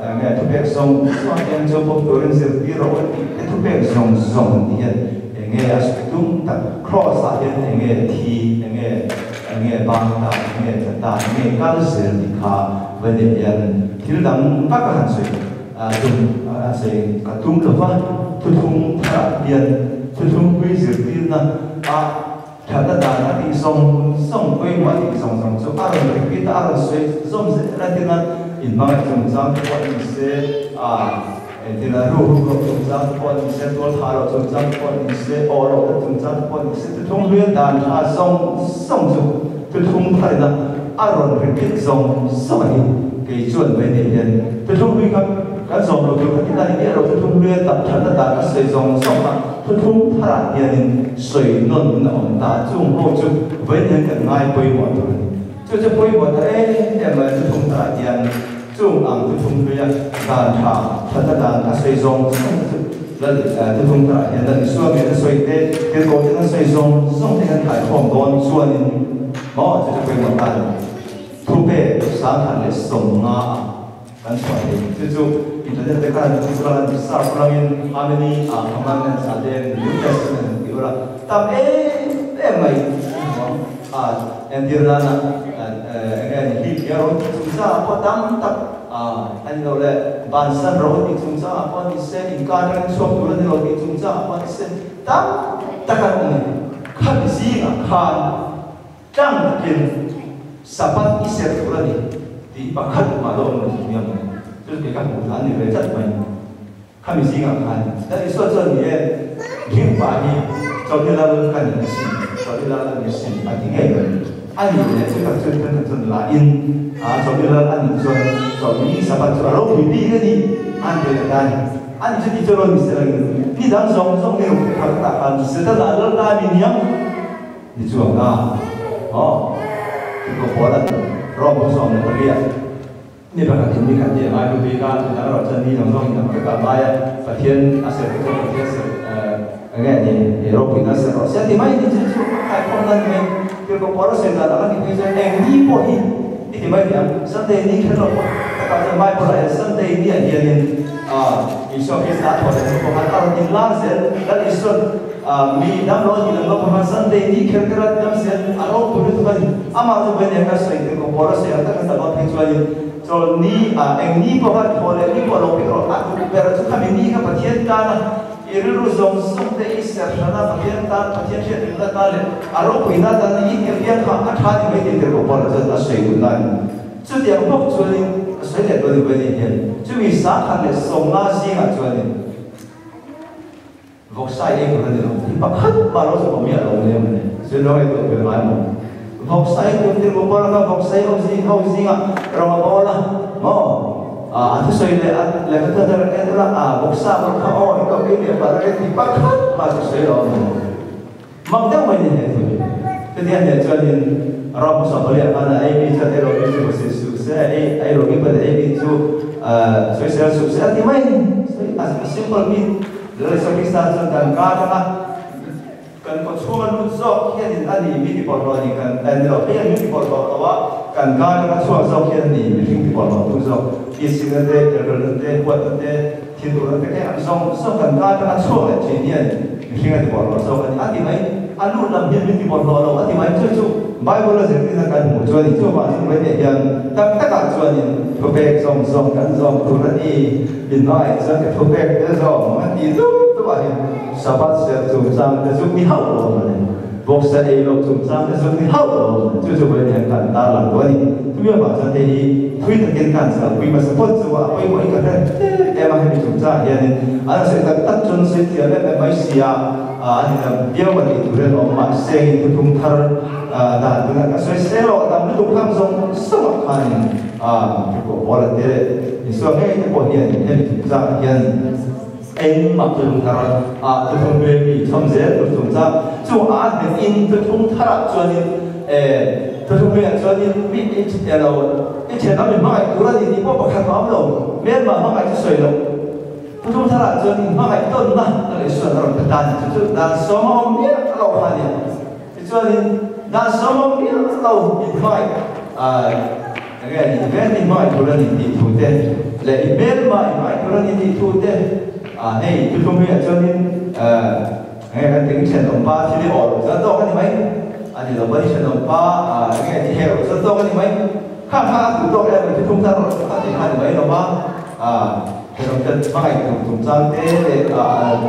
eng nge thupek zawng zawng hian chu pawm turin zirtir a awm tih te thupek zawng zawng tih hian eng nge a sawi tum tak cross ah hian eng nge thi eng nge eng nge bang ta eng nge tla ta eng nge kal zel tih kha Vawideh hian thil dang vak a han sawi tum a sawi ka tum lo va thuthlung tharah hian thuthlungpui zirtirna a Thatna dan a tih zawng zawng pawimawh a tih zawng zawng chu a rawn repeat a, a rawn sawi zawm zel a tin a, inhmangaih chungchang te pawh ni se, engtin a ruhruk loh chungchang te pawh ni se, tualthah loh chungchang te pawh ni se, awh lohna chungchang te pawh ni se, thuthlung hluia dan tha zawng zawng chu thuthlung tharin a, a rawn repeat zawng zawng a ni. Kei chuan mai nei hian thuthlung hlui kha kan zawm lo tur kha ti ta ni miah lo, thuthlung hluia thatna dan a sawi zawng zawng a, Thuthlung tharah hianin sawi nawn a awm ta, chung ho chu vawiin hian kan ngai pawimawh tur a ni. Chu chu pawimawh ta em em mai thuthlung tharah hian chung ang thuthlung hluia dan tha, thatna dan a sawi zawng zawng te chu Lal thuthlung tharah hian Lal Isua ngen a sawi te, tirhkoh ten a sawi zawng zawng te hian thlaikhawm dawn chuanin maw chu chu pawimawh ta a ni. Thupe 1015 ah. Kan chhuah thei. Chu chu internet te khan chu ran search rangin how many commandments are there in the New Testament an ti ula tam em em mai a entir nana eng nge ni hi kia ro tih chungchangah pawh tam tak a ni lo leh bansan ro tih chungchangah pawh ni se inkar atangin chhuak tur a ni lo tih chungchangah pawh ni se tam tak an awm a ni. Khami zingah khan Tlang takin Sabbath i serh tur a ni tih pakhat mah lo awm lo chu nia maw? Chu chu kei ka hmuh dan ni ve tlat mai. Khami zingah khan Lal Isua chuan ni e, Ring pa hi Chawlhni Lal ka ni asin, Chawlhni Lal a ni asin a ti ngei mai. A nih leh chu tak chuan kan chuan la in a Chawlhni Lal a nih chuan Chawlhni Sabbath chu a ropui bik a ni a ti leh ta a ni. A ni chu ti chu lo ni se langin ni dang zawng zawng ni ruk te kha ka tah khan Setana lal ta a mi niang. Ni chuang a aw ti ko pawl an rawng bu 18 ni pakhat in ni khat hi a ngai hlu bik a, midang erawh chuan ni zawng zawng in ang vek a ngai a, Pathian a serh te chuan Pathian serh eng nge ni i ropuina serh rawh se a ti mai ni chu chu a khaikhawm na ni mai. Tirhkoh pawl a sawi dan ang a nih phei chuan eng ni pawh hi i ti mai thei ang, Sunday ni kher lo pawh takah chuan Bible ah hian Sunday ni ah hianin Isua Krista a thawh leh hnu pawh khan a rawn inlar zel, Lal Isua'n Mi dam lo a tih lam lo pawh khan Sunday ni kher kher a dam zel a ropui lutuk a ni. Amah chu vawiin ka sawi tir ko pawl a sawi ang tak a ta dawn phei chuanin chawl ni ah eng ni pawh kha thaw leh ni pawh lo phei rawh a duh ber chu khami ni kha Pathian tana i rilru zawng zawng te i ser hran a Pathian tan Pathian hriat rinna tan leh a ropuina tan i tir piang kha a tha ni mai tih tir ko pawl a chuan a sawi duh na a ni. Chutiang bawk chuanin ka sawi leh dawn i vawiin hian chumi 1015 zingah chuanin Vawksa ei tur a ni lo. Hi pakhat mah lo chu awm miah lo mai a mawni. Zir lo ei tur ve ngai maw? Vawksa ei tur tirh bawk a, vawksa ei awm zing ho zinga rawng a bawl a maw? A thusawi leh a lehkha thar thar en ula a vawksa bawk kha aw i lo ei leh palh a ti pakhat mah chu sawi lo a mawni. Mak deuh mai ni he thu hi. Chutiang nen chuanin rawng hmasa bawleh khan a ei mi chuan ei lo mi chu hmusit suh se, ei ei lo mi pawhin ei mi chu sawisel suh se a ti mai. A simple mi. Lal Isua Krista chuan kan ka atanga kan kawchhunga lut zawk hianin a ni mi tibawlhhlawh a ni, kan ni lo phei a mi tibawlhhlawh lo a, kan ka atanga chhuak zawk hian a ni mihring tibawlhhlawh tu zawk, isina te, elrelna te, huatna te, thinurna te kei ang zawng zawng kan ka atanga chhuak leh thin hian mihring a tibawlhhlawh zawk a ni a ti mai, a lut lam hian min tibawlhhlawh lo a ti mai, chu chu Bible a zirtirna kan hmuh chu a ni, chuvang chuan vawiin hian tak takah chuanin thupek zawng zawng kan zawm tur a ni. Inhmangaih chuan ka thupek te zawng a ti dup dup a hi Sabbath serh chungchang te chu mi hauh lo a ni. Vawksa ei loh chungchang te chu ni hauh lo chu chu vawiin hian kan tarlang duh a ni. Chumi avang chuan hei hi thui takin kan kalpui hmasa phawt chu a pawimawh hi ka hre em em a, hemi chungchangah hianin an sawi tak tak chuan sawi thiam em em mai sia a ni lo viau a tih tur hian awm mahse in thuthung thar dan tunah ka sawi sel aw tam lutuk khang zawng zawngah khanin thupawh pawl a te leh Isua ngei te pawh hian hemi chungchangah hian Engmah thuthlung thar ah thuthlung hlui mi chhawm zel tur chungchang chu a hnek in thuthlung thar ah chuanin e thuthlung hlui ah chuanin mi i elo i thenawm i hmangaih tur a ni tih pawh pakhat mah awm lo hmelmah hmangaih chu sawi loh thuthlung thar ah chuan in hmangaih tawnna a leh suan a rawn pe ta a ni chu chu dan sawm a awm miah lo kha a nia tichuanin dan sawm a awm miah lo in hmangaih Enge i vel hi hmangaih tur a ni tih thu te leh i hmelma i hmangaih tur a ni tih thu te hei thuthlung hi ah chuanin enge kan tih i thenawm pa thil i awh loh chuan tawk a ni mai a ni lo pawn i thenawm pa enge i her loh chuan tawk a ni mai kha kha a duh tawk em i thuthlung thar rawh a tih kha a ni mai lo va thenawm te hmangaih tur chungchang te leh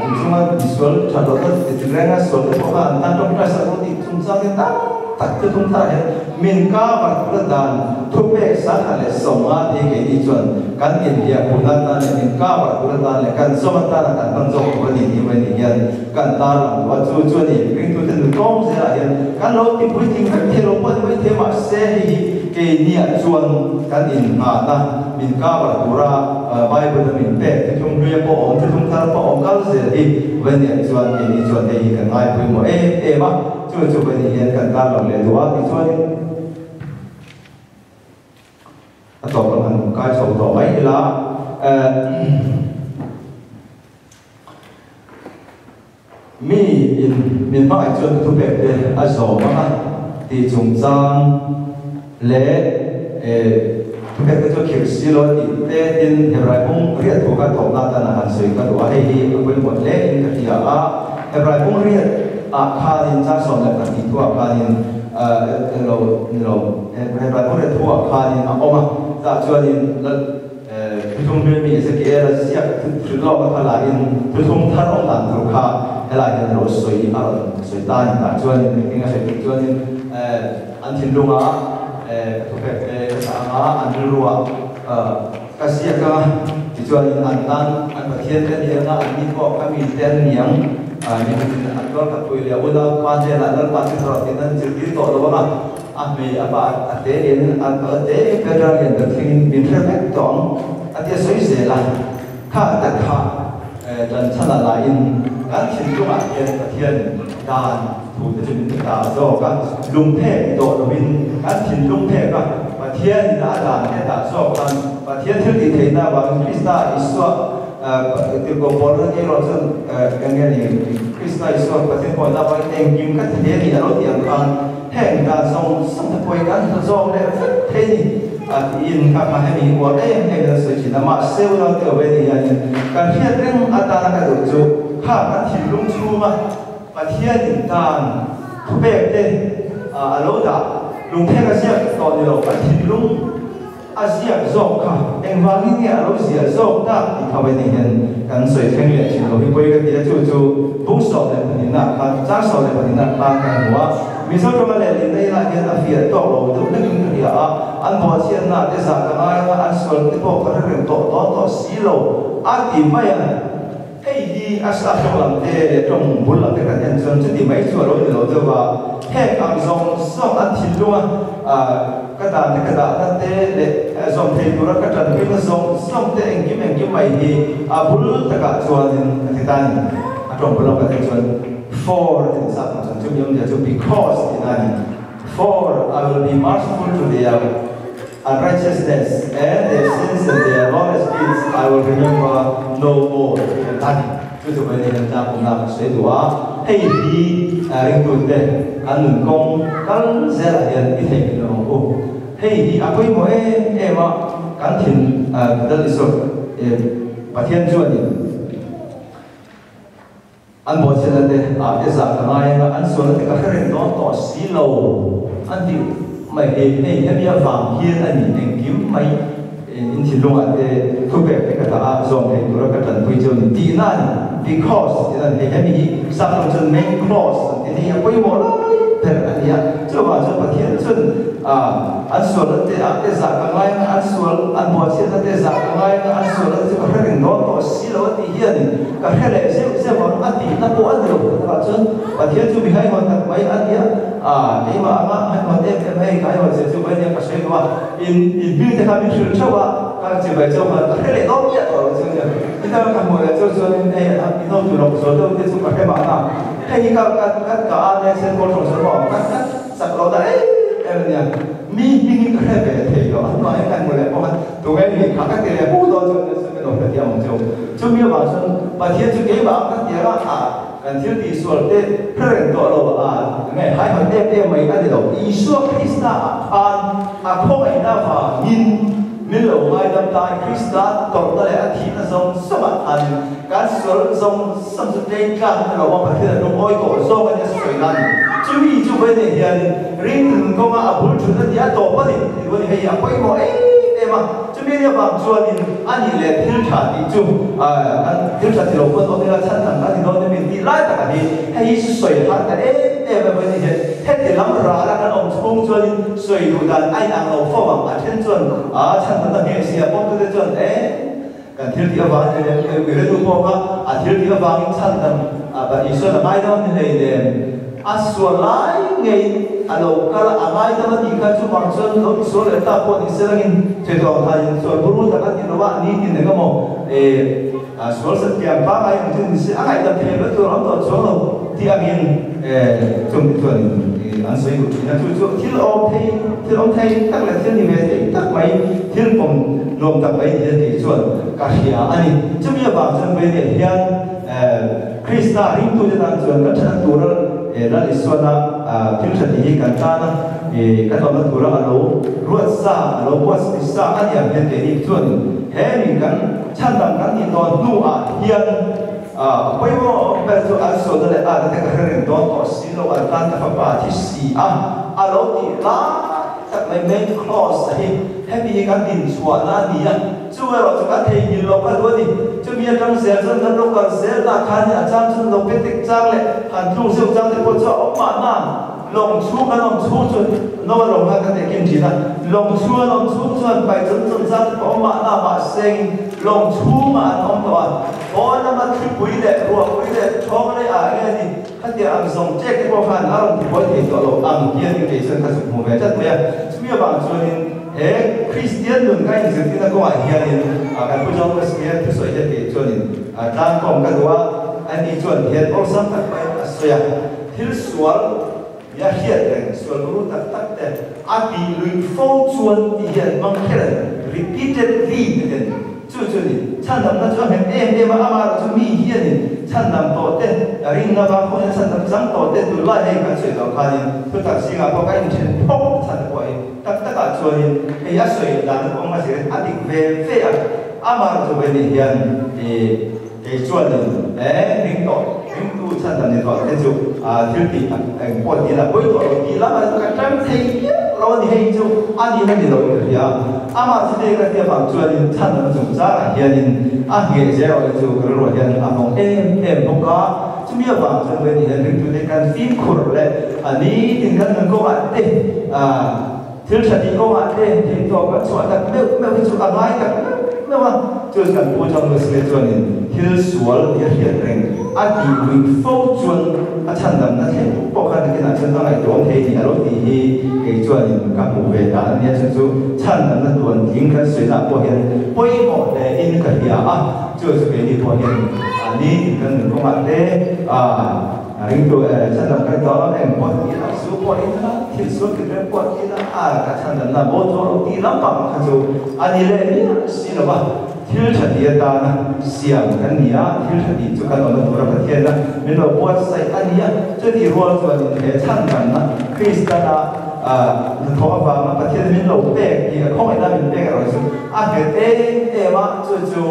inchunga misual that lohna tinrenga sual te pawh kha an tan tawngtai sak rawh tih chungchang te tam tak thuthlung thar ah hian Min cover tura dan thupek 150 te keini chuan kan inhliah pun atan leh min cover tura dan leh kan zawm atana kan hman zawk tur a ni tih mai ni hian kan tarlang duh a, chu chu a ni. Ringtute nu tlawm zelah hian kan lo ti puitling vek thei lo pawh ni mai thei mahse hei hi keiniah chuan kan inngahna min cover tura Bible a min pek thuthlung hluia pawh awm thuthlung thar pawh awm kal zel hi Veniah chuan keini chuan hei hi kan ngaipawimawh em em a. Chu chu ka nih hian kan tarlang leh duh a tichuanin a tawp lam han kai chho tawh mai ila mi in min hmangaih chuan ka thupek te a zawm ang a tih chungchang leh thupek te chu a khirh si lo a tih te tin Hebrai bung riat thu kha tawpna atan a han sawi ka duh a, hei hi a pawimawh hle in ka hria a, Hebrai bung riat ah khanin char 12 thu ah khanin lo ni lo Hebrai bung riat thu ah khanin a awm a, tah chuanin thuthlung hlui mi Ezekiel a ziak thut lawk a kha lahin thuthlung thar awm dan tur kha helai hian a lo sawi a rawn sawi ta a ni tah chuanin engtin a sawi tuk chuanin An thinlunga ka thupek te ka chah anga an rilruah ka ziak a, tichuanin an tan an Pathian te ni anga an ni pawh ka mi te an ni ang. Mi khatin an tuar khat pui leh unau pa hnenah Lalpa chu thawh tiin an zirtir tawh lo anga, a hmei a pa a te lianin a te Petra lian ber thlengin min hre vek tawh ang a ti a sawi zel a. Kha tak kha tan chhan a laiin kan thinlungah hian Pathian dan thute chu min ti ta zawk a, lungphek tawh lovin kan thinlung phek a, Pathianin a dan te dah zawk khan Pathian thil tih theihna avangin Krista Isua tirhkoh pawl reng erawh chuan eng nge ni Krista Isua Pathian pawhna avangin engkim ka ti thei a ni a lo tih ang khan heng dan zawng zawng te pawh hi kan hla zawk leh vek thei a ni. A tiin ka kha hemi uar em em in a sawi thin a, mahse unau te awei ni hianin kan hriat reng atana ka duh chu kha kan thinlung chhunga Pathianin tan thupek te a lo dah lungphek a ziak tawh ni lo, kan thinlung a ziak zawk kha engvangin nge a lo ziah zawk tak tih kha awei ni hian kan sawi thleng leh thin lo hi pawi ka ti a, chu chu bung 12 ah khan chang 12 ah khan kan hmu a. Mizo tawng a lehlinna inah hian a fiah tawk lo deuh hlekin ka hria a, an bawhchhiatna te zah ka ngai anga an sual te pawh ka hre reng tawh dawn tawh si lo a ti mai a. Hei hi a sa tawng lam te leh tawng bul lam te kan en chuan chuti mai chu a lo ni lo deuh a, heng ang zawng zawng an thinlung a ka dan te ka dahna te leh zawm thei tura ka tanpuina zawng zawng te engkim engkim mai hi a bul takah chuanin a ti ta a ni. A tawng bul lam kan en chuan. For tih zat ang chuan chumi awmzia chu because tihna a ni. For I will be merciful to their unrighteousness and their sins and their lawless deeds I will remember no more tih kan ta a ni. Chu chu vawiin hian tlangkawmna kan sawi duh a, hei hi ringtute kan nun kawng kal zelah hian i theihnghilh lo ang u. Hei hi a pawimawh em em a, kan thin dal Isua Pathian chuanin, An bawhchhiatna te ah te zah ka ngai anga an sualna te ka hre reng dawn tawh si lo an tih mai hi hei hemi avang hian a ni engkim mai in thinlungah te thupek te ka dah a zawm thei tura ka tanpui cheu ni tihna a ni. Because tih dan hei hemi hi sap lam chuan main clause an ti hei a pawimawh lai ber a ni a. Chuvang chuan Pathian chuan an sual an te ah te zah ka ngai anga an sual an buatchhiatna te zah ka ngai anga an sual an te chu ka hre reng dawn tawh si lo a tih hianin ka hre leh zeuh zeuh ang a tihna pawh a ni lo. Takah chuan Pathian chu mi haihawt tak mai a ni a, keimah anga haihawt em em hei ka haihawt zia chu Vawinia ka sawi lo a, in in hming te kha min hrilh theuh a, ka chibai chauh khan ka hre leh dawn miah tawh lo chu nia. Heta ka hmuh leh chauh chuanin hei in hotu lawk zual deuh te chu ka hre mahna, hei hi ka ka ka ka a nia sen kawl hrawng chuan maw ka ka chak lo ta em em a nia, mi hming hi ka hre ve thei lo a hnuaiah hian ka hmu leh bawk a, tunge ni kha ka ti leh hu dawn chuan nia chuan ka lo hrethiam ang cheu. Chumi avang chuan Pathian chu keimah ang ka ti ang a, kan thil tihsual te hre reng tawh lo a, nge haihawt em em mai a ni lo. Isua Krista ah khan a khawngaihna avangin min lo ngaidam ta a, Krista tawrhna leh a thihna zawng zawngah khanin kan sual zawng zawng chu tlei tlang a lo a, Pathian a lungawi tawh zawk a nia sawi nan. Chumi chu vawiin hianin ringtun kawnga a bul thut a ni a, tawp a ni tih duh a ni. Hei a pawimawh em em a. Chumi nia vang chuanin a nih leh thil tha tih chu kan thil tha ti lo pawn awm ila chhan dang kan ni dawn em tih lai takah hi hei hi sawi har ta em em a vawiin hian heti lam ral a kan awm chhung chuanin sawi duh dan a inang lo fo ang a then chuan a chhan dang a ngheh si a pawmtute chuan e kan thil tih avangin hei leh ui rilru pawh kha a thil tih avangin chhan dang Isuan a ngai dawn ni hlei nen A sual lai ngeiin a lo kal a, a ngaidam a tih kha chuvang chuan lo tisual leh ta pawh ni se langin thei tawh ang khanin sual buru tak a ti lo a, nitin eng emaw eh sual satliam pangngai ang chu ni se a ngaihdam thei lo tur a awm tawh chuang lo tih angin eh chung te chuanin an sawi duh thin a, chu chu thil awm thei thil awm thei tak leh thil ni ve thei tak mai thil pawm nuam tak mai ni a tih chuan ka hria a ni. Chumi avang chuan Vainia hian eh. Krista ringtute tan chuan kan thatna tura Lal Isuana thil tha tih hi kan tana kan awmna tura a lo ruat sa, a lo buatsaih sa a ni ang hian keini chuan he mi kan chhandam kan nih dawn hnuah hian a pawimawh ber chu an sualna leh atna te ka hre reng dawn tawh si lo, an tan ka fapa a thi si a, a lo tih lai tak mai main clause a hi hemi hi kan dinchhuahna a ni a. Chu erawh chu kan theihnghilh loh kha duh a ni. Chumi atang zel chuan kan lo kal zel dah khan a chang chuan lo pe tek chang leh han tluk zeuh chang te pawh chu a awm mahna. Lawng chhung an awm chhung chuan no a lawng kha ka tehkin thin a. Lawng chhung an awm chhung chuan pai chawn chawn chang te pawh a awm mahna mahsengin lawng chhungah an awm tawh a. Pawn lama thlipui leh ruahpui leh thawng leh ah nge ni khatiang ang zawng ṭek te pawh khan a rawn tibuai thei tawh lo ang hian kei chuan ka zuk hmu ve tlat mai a. Chumi avang chuanin. He Kristian nun ka inzirtirna kawngah hianin kan Pu John Wesley-a thusawi te tih chuanin tlangkawm ka duh a, ani chuan hian awlsam tak maiin a sawi a, thil sual nia hriat reng, sual buru tak tak te a tih luih fo chuan tih hian hmang kher a ni, repeatedly te hian. Chu chu ni, chhandamna chu a nghet em em a, amaherawh chu mi hianin chhandam tawh te, rinna vang pawhin a chhandam chang tawh te tunlai hei kan sawi tawh khanin thutak zingah pawh ka inthen phawk chhan te pawh hi tak takah chuanin hei a sawi dan kawng a zirin a dik ve ve a, amaherawh chu vei ni hian ih kei chuanin e ring tawh ringtu chhandam ni tawh te chu thil tih eng pawh ti la pawi tawh lo tih lamah chu ka tang thei viau lo a ni hei chu a nihna ni lo in ka hria. Amah chu te ka tia vang chuanin chhandamna chungchangah hianin a ngheh zel awih chu ka rilruah hian a hmawng em em bawk a. Chumi avang chuan vei hian ringtute kan fimkhur leh a nitin kan nun kawngah te thil tha tih kawngah te theihtawp kan chhuah tak meuh meuh hi chu a ngai tak meuh meuh a. Chu kan Pu John Wesley chuanin thil sual hi a hriat reng a tih luih fo chuan a chhandamna thleng pawh khan nakinah chuan a ngaihtuahawm thei ni a lo tih hi kei chuanin ka hmuh ve ta a nia. Chu chu chhandamna tuan tling kan sawinaah pawh hian pawimawh hle in ka hria a, chu chu keini pawh hian a nitin kan nun kawngah te a ringtu chhandam kan tawh lam eng pawh ti ila zu pawh in ila thil sual kit reng pawh ti ila a ka chhandamna bo tawh lo tih lampang kha chu a ni leh miah si lo va. Thil tha ti atana siam kan ni a, thil tha tih chu kan awmna tura Pathianna min lo buatsaih a ni a. Chutih rual chuanin he chhandamna Kristana hnathawh avanga Pathian min lo pek tih a khawngaihna min pek erawh chu a nghet em em a, chu chu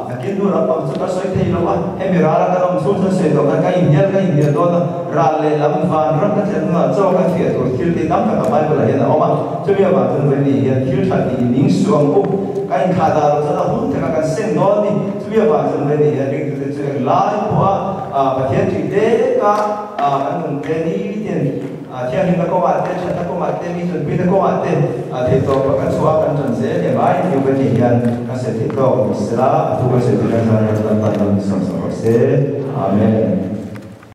nakin hnu lampang chu ka sawi thei lo a, hemi rala kan awm chhung chuan sawi tawh khan ka inhnial ka inhnial dawn a, ral leh lam vanram ka thlen hunah chaw ka thiah tur thil te tam tak a Bible ah hian a awm a, chumi avang chuan Vawini hian thil tha tih ning suh ang u. Ka inthlah dah loh chuan a hun takah kan seng dawn a ni. Chumi avang chuan mai ni hian ringtute chu eng lai pawha Pathian ṭih leka kan nun te nitin thianghlimna kawngah te, ṭhatna kawngah te, mi ṭanpuina kawngah te theihtawpa kan chhuah a kan ṭan zel hi a ngai ni mai ni hian kan sawi theih tawk ni sela, a thu kan sawi theih nan zan ram tan tan lo ni sawm sawm rawh se. Amen.